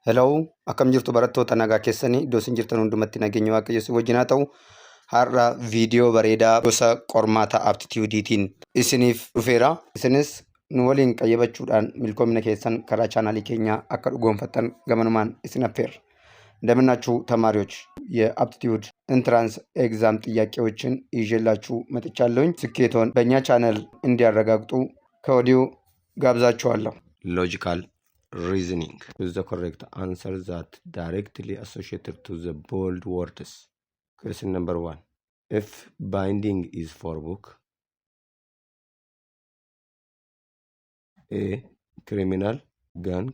Hello, akkam jirtu barattoota nagaa keessanii iddoo isin jirtan hundumatti nageenya Waaqayyo isin wajjin haa ta'u. Har'a viidiyoo bareedaa gosa qormaata aptituudiitiin isiniif dhufeera. Isinis nu waliin qayyabachuudhaan milkoomina keessan karaa chaanaalii keenyaa akka dhugoomfattan gamanumaan isin affeerra. እንደምናችሁ ተማሪዎች የአፕቲቲዩድ ኢንትራንስ ኤግዛም ጥያቄዎችን ይዤላችሁ መጥቻለሁኝ። ስኬቶን በእኛ ቻነል እንዲያረጋግጡ ከወዲሁ ጋብዛችኋለሁ። Logical reasoning. Choose the correct answer that directly associated to the bold words. Question number 1. If binding is for book, A. Criminal gang,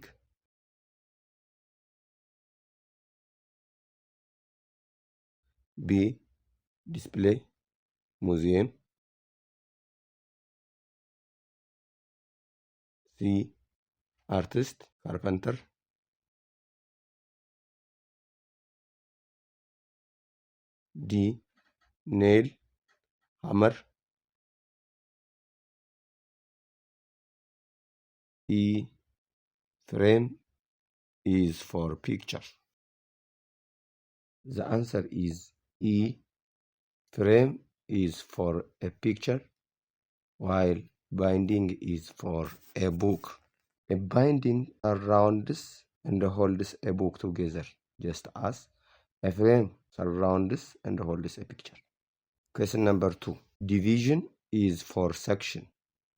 B. Display museum, C. Artist carpenter, D. Nail hammer, E. Frame is for picture. The answer is E. Frame is for a picture, while binding is for a book. A binding surrounds and holds a book together, just as a frame surrounds and holds a picture. Question number 2. Division is for section.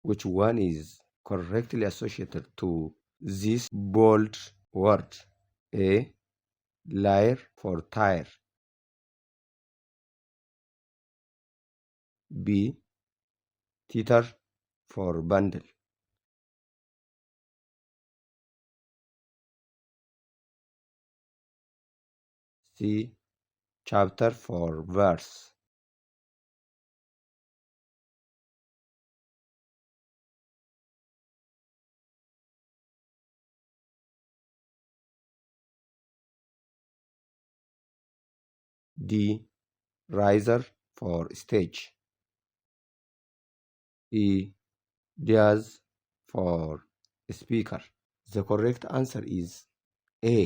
Which one is correctly associated to this bold word? A. Lyre for tire. B. Theater for bundle. C. Chapter for verse. D. Riser for stage. E. Diaz for speaker. The correct answer is A.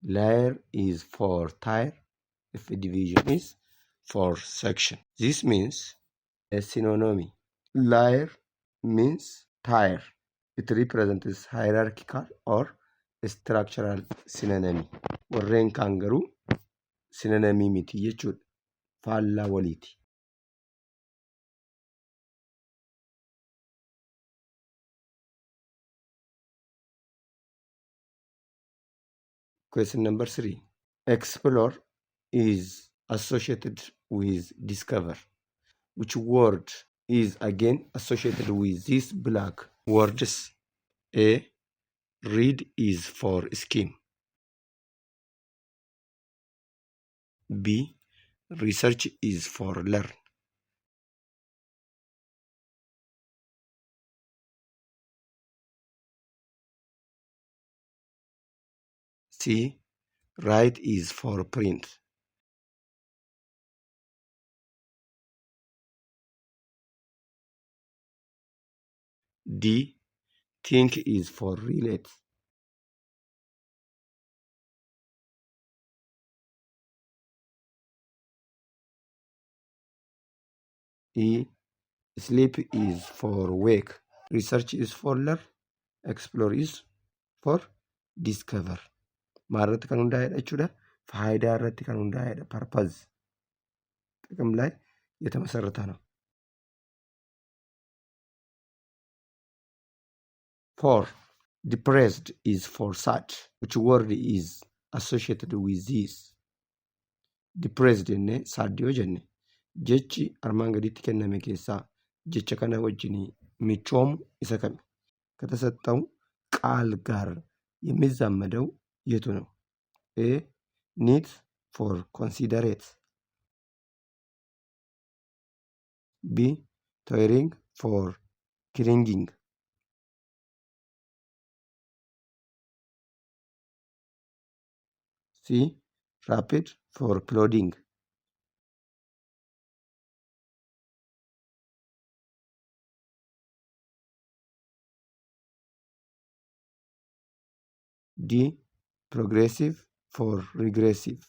Lyre is for tire if division is for section. This means a synonym. Lyre means tire. It represents hierarchical or structural synonym. Warreen kaan garuu synonymii miti jechuudha. Faallaa waliiti. Question number 3. Explore is associated with discover. Which word is again associated with these black words? A. Read is for skim. B. Research is for learn. C. Write is for print. D. Think is for relate. E. Sleep is for wake. Research is for learn. Explore is for discover. Maal irratti kan hundaa'edha jechuudha? Faayidaa irratti kan hundaa'edha. Purpose ጥቅም ላይ የተመሰረተ ነው። 4. Depressed is for sad. Which word is associated with this? Depressed jenne sad yoo jenne jechi armaan gaditti kenname keessaa jecha kana wajjin michoomu isa kami? ከተሰጠው ቃል ጋር የሚዛመደው የቱ ነው? A. Neat for considerate. B. Tiring for clinging. C. Rapid for plodding. D. Progressive for regressive.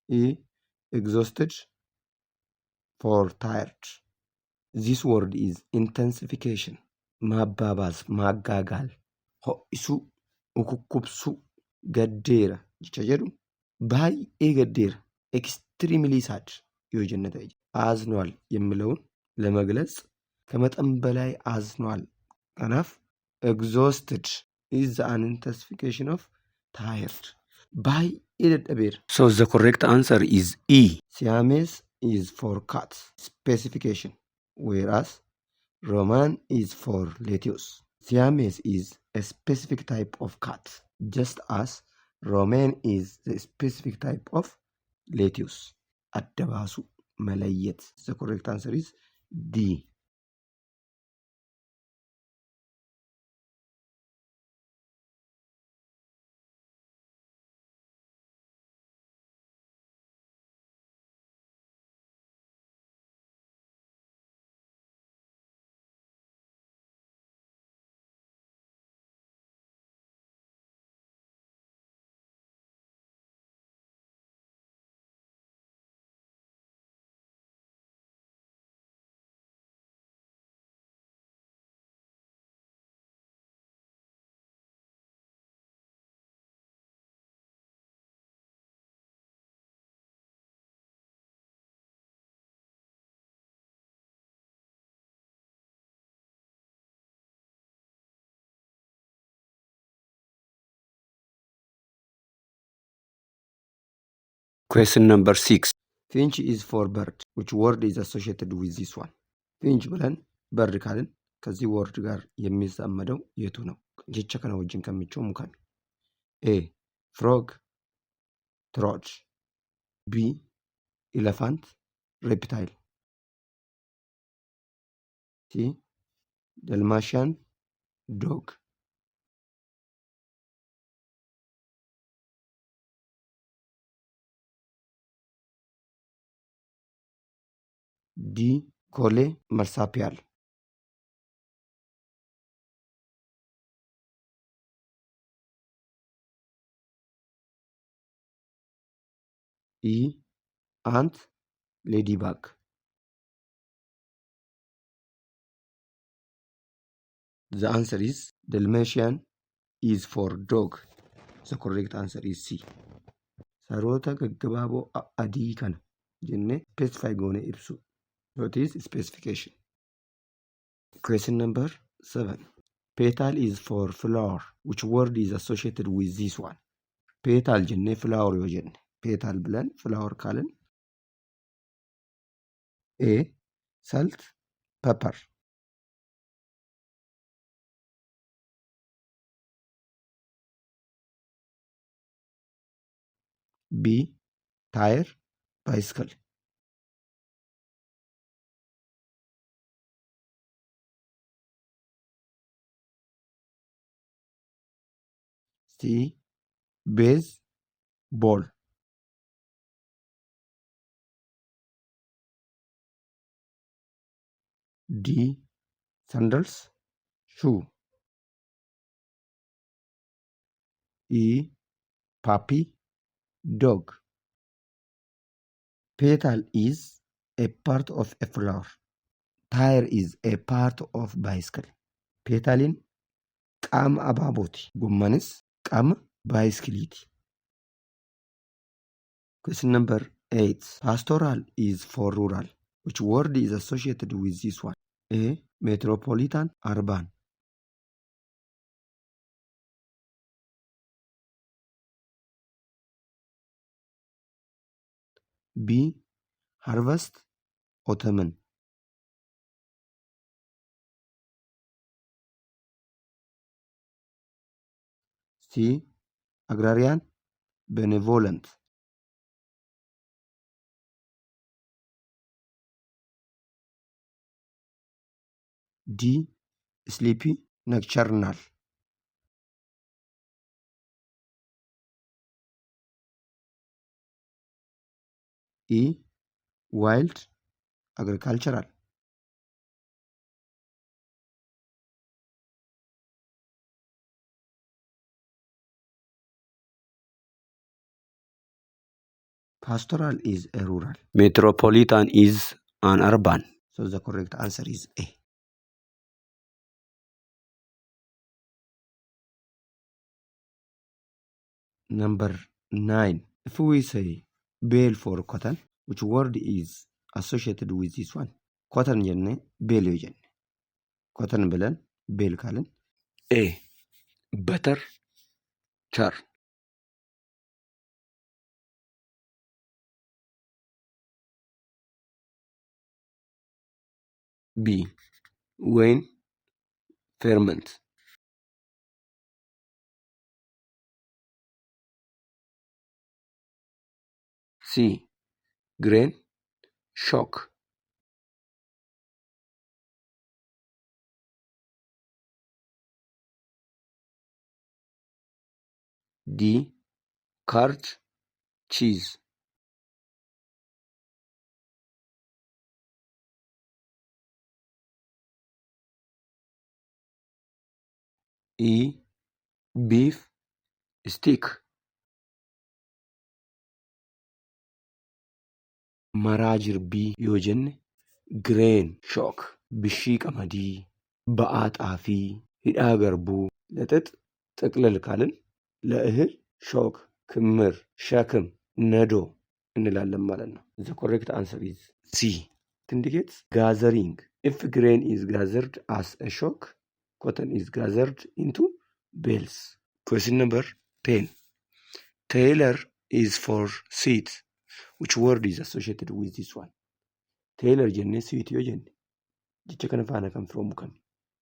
E. Exhausted for tired. This word is intensification. ማባባስ፣ ማጋጋል፣ ho'isuu, ukukkubsuu, gaddeera jecha jedhu baay'ee gaddeera extremely sad yoo jenne ta'e አዝኗል የሚለውን ለመግለጽ ከመጠን በላይ አዝኗል። Kanaaf exhausted is an intensification of tired. Baay'ee dadhabeera. So the correct answer is E. Siamese is for cat specification, whereas Romaine is for lettuce. Siamese is a specific type of cat, just as Romaine is the specific type of lettuce. Adda baasuu, መለየት. The correct answer is D. Question number 6. Finch is for bird. Which word is associated with this one? Finch ብለን bird ካልን ከዚህ word ጋር የሚዛመደው የቱ ነው? Jecha kana wajjin kan michoomu kami? A. Frog, toad. B. Elephant, reptile. C. Dalmatian, dog. D. Collie, marsupial. E. Ant, ladybug. The answer is Dalmatian is for dog. The correct answer is C. Saroota gaggabaaboo adii kana jennee specify goone ibsu. So it is specification. Question number 7. Petal is for flower. Which word is associated with this one? Petal jennee flower yoo jenne petal ብለን flower ካልን A. Salt, pepper. B. Tire, bicycle. C. Base, ball. D. Sandals, shoe. E. Puppy, dog. Petal is a part of a flower. Tire is a part of bicycle. Petaliin qaama abaabooti. Gommanis qaama baayiskiliiti. Question number 8. Pastoral is for rural. Which word is associated with this one? A. Metropolitan, urban. B. Harvest, autumn. C. Agrarian, benevolent. D. Sleepy, nocturnal. E. Wild, agricultural. Pastoral is a rural. Metropolitan is an urban. So the correct answer is A. Number 9. If we say bale for cotton, which word is associated with this one? Cotton jenne bale yoo jenne. Cotton ብለን bale ካልን A. Butter churn. B. Wine ferment. C. Grain shock. D. Curd cheese. E. Beef stick. Maraa jirbii yoo jenne grain shock, bishii qamadii, ba'aa xaafii, hidhaa garbuu, ለጥጥ ጥቅልል ካልን ለእህል shock ክምር፣ ሸክም፣ ነዶ እንላለን ማለት ነው። The correct answer is C. Indicates gathering. If grain is gathered as a shock, cotton is gathered into bales. Question number 10. Tailor is for suit. Which word is associated with this one? Tailor jennee suit yoo jenne jecha kana faana kan firoomu kami?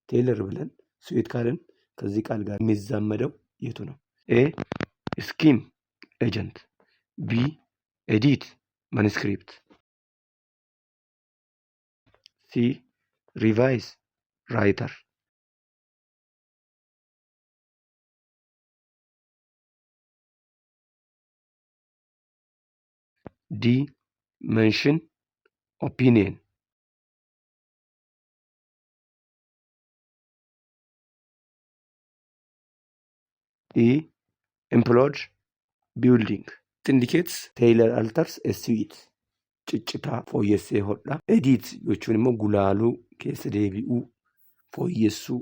Tailor ብለን suit ካልን ከዚህ ቃል ጋር የሚዛመደው የቱ ነው? A. Scheme agent. B. Edit manuscript. C. Revise writer. D. Mention opinion. E. Implode building. It indicates tailor alters a suit. Ciccitaa fooyyessee hodha. Edit jechuun immoo gulaaluu, keessa deebi'uu, fooyyessuu.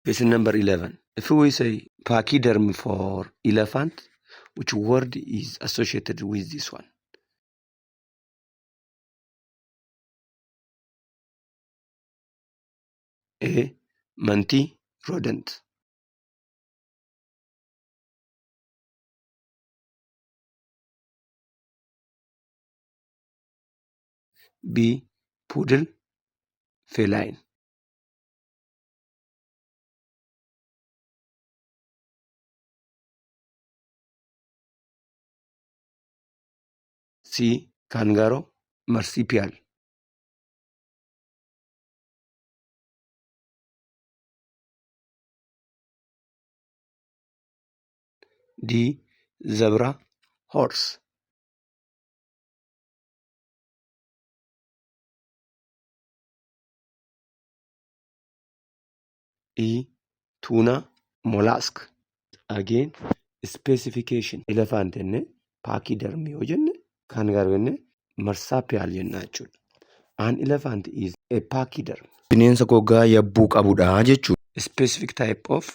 Question number 11. If we say pachyderm for elephant, which word is associated with this one? A. Manti rodent. B. Poodle feline. C. Kangaroo marsupial. D. Zebra horse. E. Tuna mollusk. Again, specification. Elephant jenne pachyderm yoo jenne kangaroo jenne marsupial jenna jechuudha. An elephant is a pachyderm. Bineensa gogaa yabbuu qabudha jechuudha. Specific type of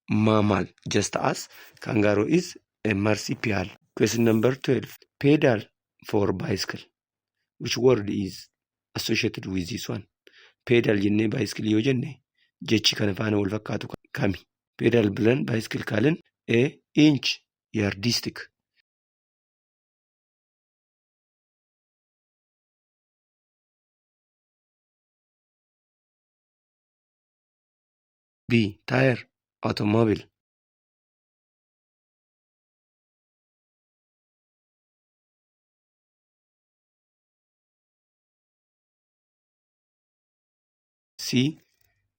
mammal, just as kangaroo is a marsupial. Question number 12. Pedal for bicycle. Which word is associated with this one? Pedal jennee bicycle yoo jenne jechi kana faana wal fakkaatu kami? Pedal ብለን bicycle ካልን A. Inch yardstick. B. Tire automobile. C.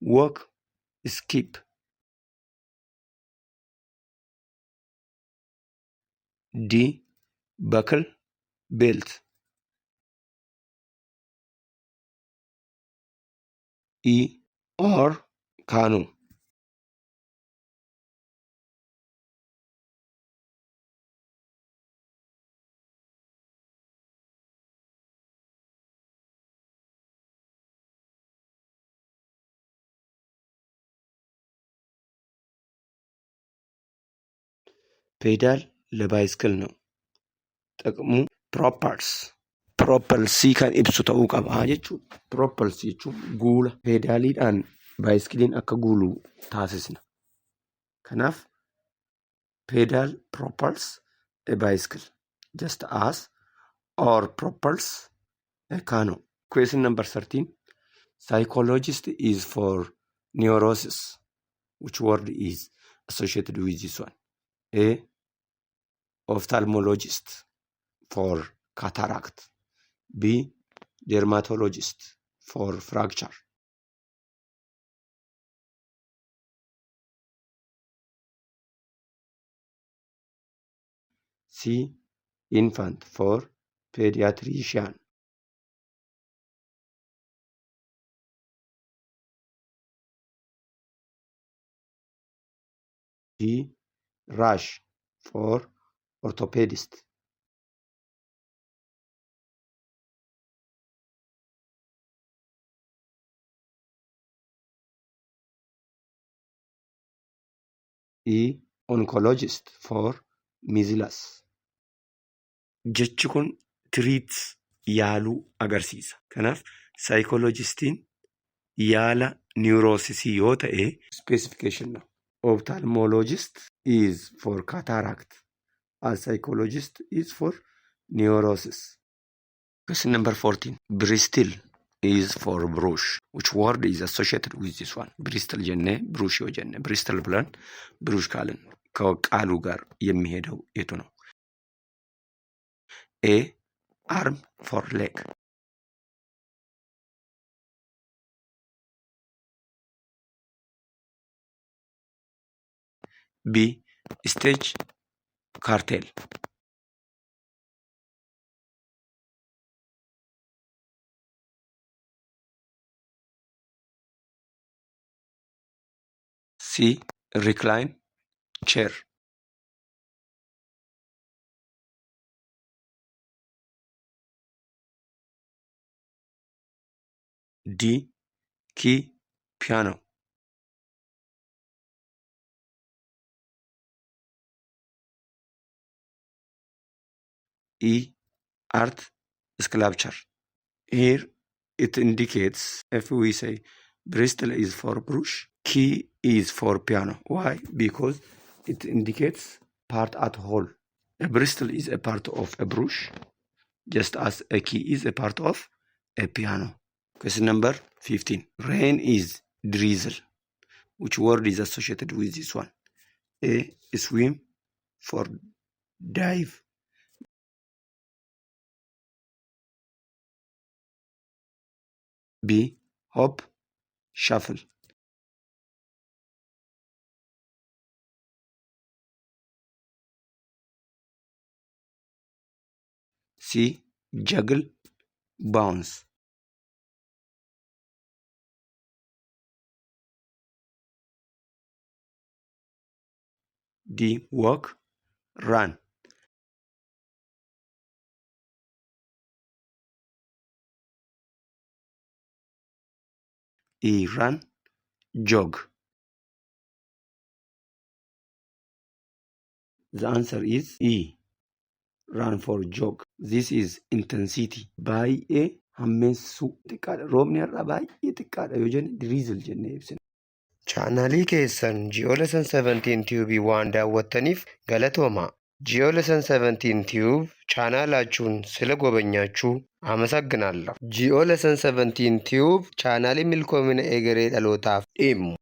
Walk skip. D. Buckle belt. E. Oar, canoe. Pedal ለ bicycle ነው። ጥቅሙ propels propelsii kan ibsu ta'uu qaba jechuudha. Propels jechuun guula. Pedaliidhaan bicycleiin akka guulu taasisna. Kanaaf pedal propels a bicycle just as oar propels a canoe. Question number 13. Psychologist is for neurosis. Which word is associated with this one? A. Ophthalmologist for cataract. B. Dermatologist for fracture. C. Infant for pediatrician. D. Rash for orthopedist. E. Oncologist for measles. Jechi kun treat yaaluu agarsiisa. Kanaaf psychologistiin yaala neurosisii yoo ta'e specification ነው. Ophthalmologist is for cataract as psychologist is for neurosis. Question number 14. Bristle is for brush. Which word is associated with this one? Bristle jennee brush yoo jenne bristle ብለን brush ካልን ከቃሉ ጋር የሚሄደው የቱ ነው? A. Arm for leg. B. Stage curtain. C. Recline chair. D. Key piano. E. Art sculpture. Here it indicates if we say bristle is for brush, key is for piano. Why? Because it indicates part at whole. A bristle is a part of a brush, just as a key is a part of a piano. Question number 15. Rain is drizzle. Which word is associated with this one? A. Swim for dive. B. Hop, shuffle. C. Juggle, bounce. D. Walk, run. E. Run, jog. The answer is E. Run for jog. This is intensity. Baay'ee hammeessuu xiqqaadha. Roobni har'a baay'ee xiqqaadha yoo jenne drizzle jennee ibsina. Chaanaalii keessan Ji'oolessan 17 Tube waan daawwattaniif galatoomaa. Ji'oolessan 17 Tube ቻናላችሁን ስለጎበኛችሁ አመሰግናለሁ። Ji'oolessan 17 Tube chaanaalii milkoomina egeree dhalootaaf dhimmu.